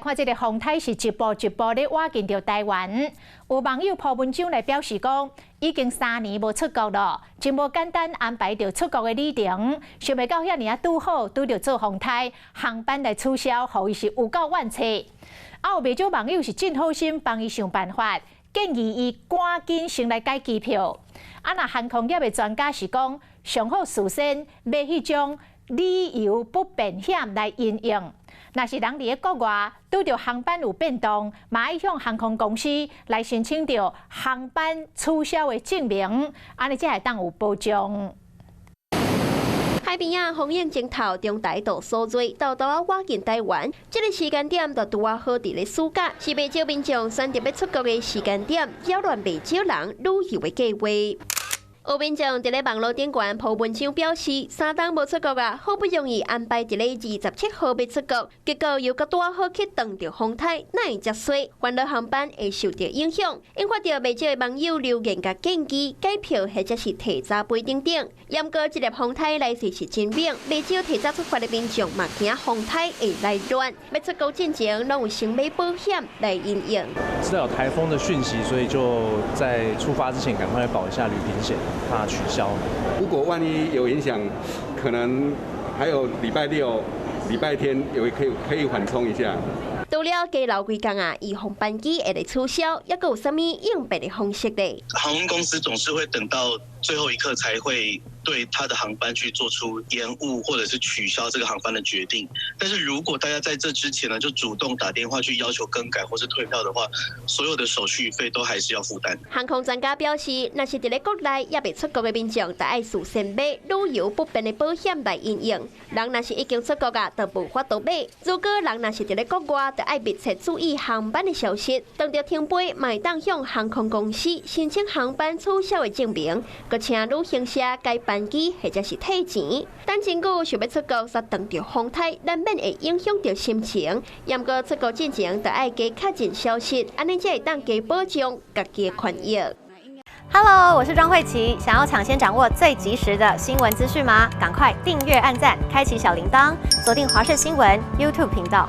看這个風颱是一步一步咧倚近著台灣，有網友 po 文章來表示講，已經3年無出國囉，真無簡單安排著出國的旅程，想袂到遐爾仔拄好拄著做風颱，航班來取消，予伊是有夠怨氣。啊，有袂少網友是真好心幫伊想辦法，建議伊趕緊先來改機票。啊，若航空業的專家是講，上好事先買彼種旅遊不便險來因應。若是人佇咧國外拄著航班有變動，嘛愛向航空公司來申請著航班取消的證明，按呢才會當有保障。海邊仔風湧前頭，中台到蘇芮到到倚近台灣，這个時間點就拄仔好佇咧暑假，是袂少民眾選擇欲出國的時間點，擾亂袂少人旅遊的計劃。有民眾佇咧網路頂懸 po 文章表示，3冬無出國啊，好不容易安排佇咧27號欲出國，結果又閣拄仔好去撞著風颱，哪會遮衰？煩惱航班會受著影響，引發著袂少的網友留言佮建議改票或者是提早飛等等。毋過這粒風颱來勢是真猛，袂少提早出發的民眾嘛驚風颱會來亂，欲出國進前攏有先買保險來因應。知道有颱風的訊息，所以就在出發之前趕快保一下旅平險，怕取消。如果萬一有影響，可能還有禮拜六、禮拜天有可以緩衝一下。除了加留幾工啊，預防班機會來取消，抑閣有啥物應變的方式咧？航空公司總是會等到最後一刻才會對他的航班去做出延誤或者是取消這個航班的決定。但是如果大家在這之前呢，就主動打電話去要求更改或是退票的話，所有的手續費都還是要負擔。航空專家表示，若是佇咧國內猶未出國的民眾，就愛事先買旅遊不便的保險來因應。人若是已經出國啊，就無法度買。如果人若是佇咧國外，就愛密切注意航班的消息，當著停飛，嘛會當向航空公司申請航班取消的證明，閣請旅行社改班機或者是退錢。等真久想欲出國，煞撞著風颱，難免會影響著心情。毋過出國進前，就愛加確認消息，按呢才會當加保障家己的權益。 Hello，我是莊慧琪，想要搶先掌握最及時的新聞資訊嗎？趕快訂閱、按讚、開啟小鈴鐺，鎖定華視新聞 YouTube 頻道。